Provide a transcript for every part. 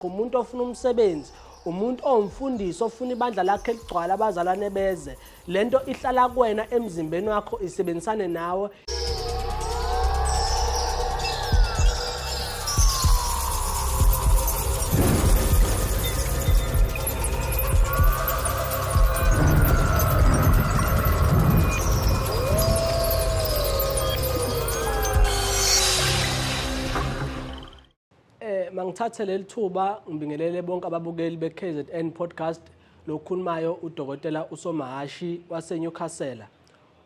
Umuntu ofuna umsebenzi, umuntu owumfundisi ofuna ibandla lakhe ligcwale abazalwane beze. Lento ihlala kuwena emzimbeni wakho isebenzisane nawe. Mangithathe leli thuba ngibingelele bonke ababukeli be-KZN Podcast lokhulumayo uDokotela uSomahashi waseNewcastle.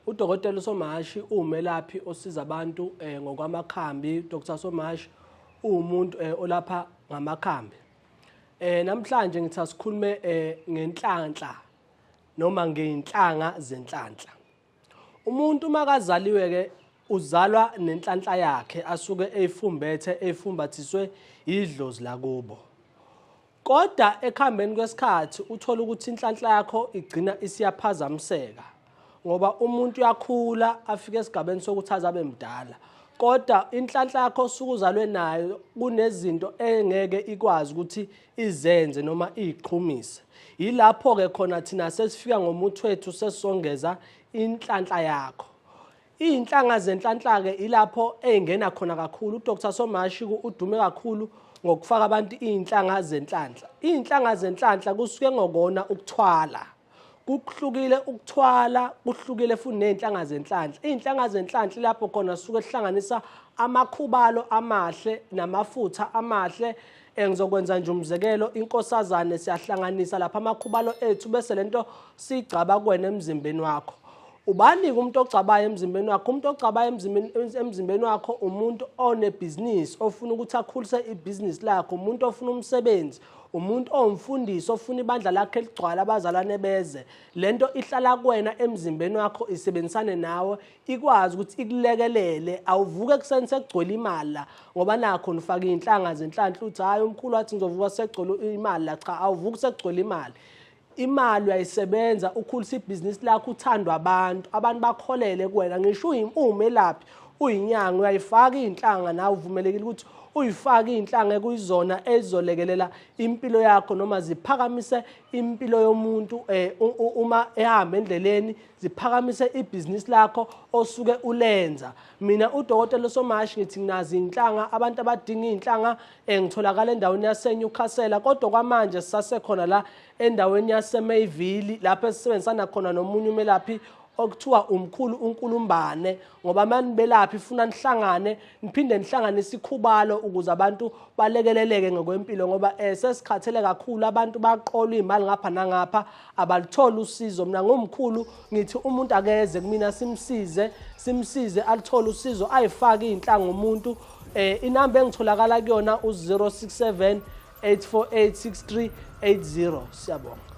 UDokotela uSomahashi uwumelaphi osiza abantu ngokwamakhambi. Dr Somahashi uwumuntu olapha ngamakhambi. Namhlanje ngithi asikhulume ngenhlanhla noma ngey'nhlanga zenhlanhla. Umuntu uma kazaliwe ke uzalwa nenhlanhla yakhe asuke eyifumbethe eyifumbathiswe idlozi lakubo. Kodwa ekuhambeni kwesikhathi uthola ukuthi inhlanhla yakho igcina isiyaphazamiseka ngoba umuntu uyakhula afike esigabeni sokuthi aze abe mdala. Kodwa inhlanhla yakho osuke uzalwe nayo kunezinto engeke ikwazi ukuthi izenze noma iyiqhumise. Yilapho-ke khona thina sesifika ngomuthi wethu sesongeza inhlanhla yakho. Iy'nhlanga zenhlanhla-ke ilapho ey'ngena khona kakhulu. UDr Somashi udume kakhulu ngokufaka abantu iy'nhlanga zenhlanhla. Iy'nhlanga zenhlanhla kusuke ngokona ukuthwala. Kuhlukile ukuthwala, kuhlukile futhi ney'nhlanga zenhlanhla. Iy'nhlanga zenhlanhla ilapho khona suke sihlanganisa amakhubalo amahle namafutha amahle. Ngizokwenza nje umzekelo, inkosazane siyahlanganisa lapha amakhubalo ethu bese lento siyigcaba kuwena emzimbeni wakho. Ubani-ke umuntu ogcabayo emzimbeni wakho? Umuntu ogcabayo emzimbeni wakho umuntu onebhizinisi ofuna ukuthi akhulise ibhizinisi lakhe, umuntu ofuna umsebenzi, umuntu owumfundisi ofuna ibandla lakhe ligcwale abazalwane beze. Lento ihlala kuwena emzimbeni wakho isebenzisane nawe ikwazi ukuthi ikulekelele. Awuvuke ekuseni sekugcwele imali la ngoba nakho nifaka iy'nhlanga zenhlanhla uthi hhayi umkhulu wathi ngizovuka sekugcwele imali la. Cha, awuvuki sekugcwele imali. Imali uyayisebenza ukhulisa ibhizinisi lakho, uthandwa abantu, abantu bakholele kuwena. Ngisho uwumelaphi, uyinyanga, uyayifaka iy'nhlanga nawe uvumelekile ukuthi uyifake iy'nhlanga ekuyizona ezizolekelela impilo yakho noma ziphakamise impilo yomuntu uma ehamba endleleni, ziphakamise ibhizinisi lakho osuke ulenza. Mina uDokotela Somashi ngithi nginazo iy'nhlanga, abantu abadinga iy'nhlanga ngitholakala endaweni yaseNewcastle, kodwa kwamanje sisasekhona la endaweni yaseMayville lapho esisebenzisana khona nomunye umelaphi okuthiwa umkhulu uNkulumbane, ngoba manibelaphi funa nihlangane niphinde nihlanganise ikhubalo ukuze abantu balekeleleke ngokwempilo, ngoba sesikhathele kakhulu, abantu baqolwa imali ngapha nangapha abalitholi usizo. Mina ngumkhulu ngithi umuntu akeze kumina simsize, simsize alithole usizo, ayifake iy'nhlanga umuntu. Inamba engitholakala kuyona u-067 848 6380. Siyabonga.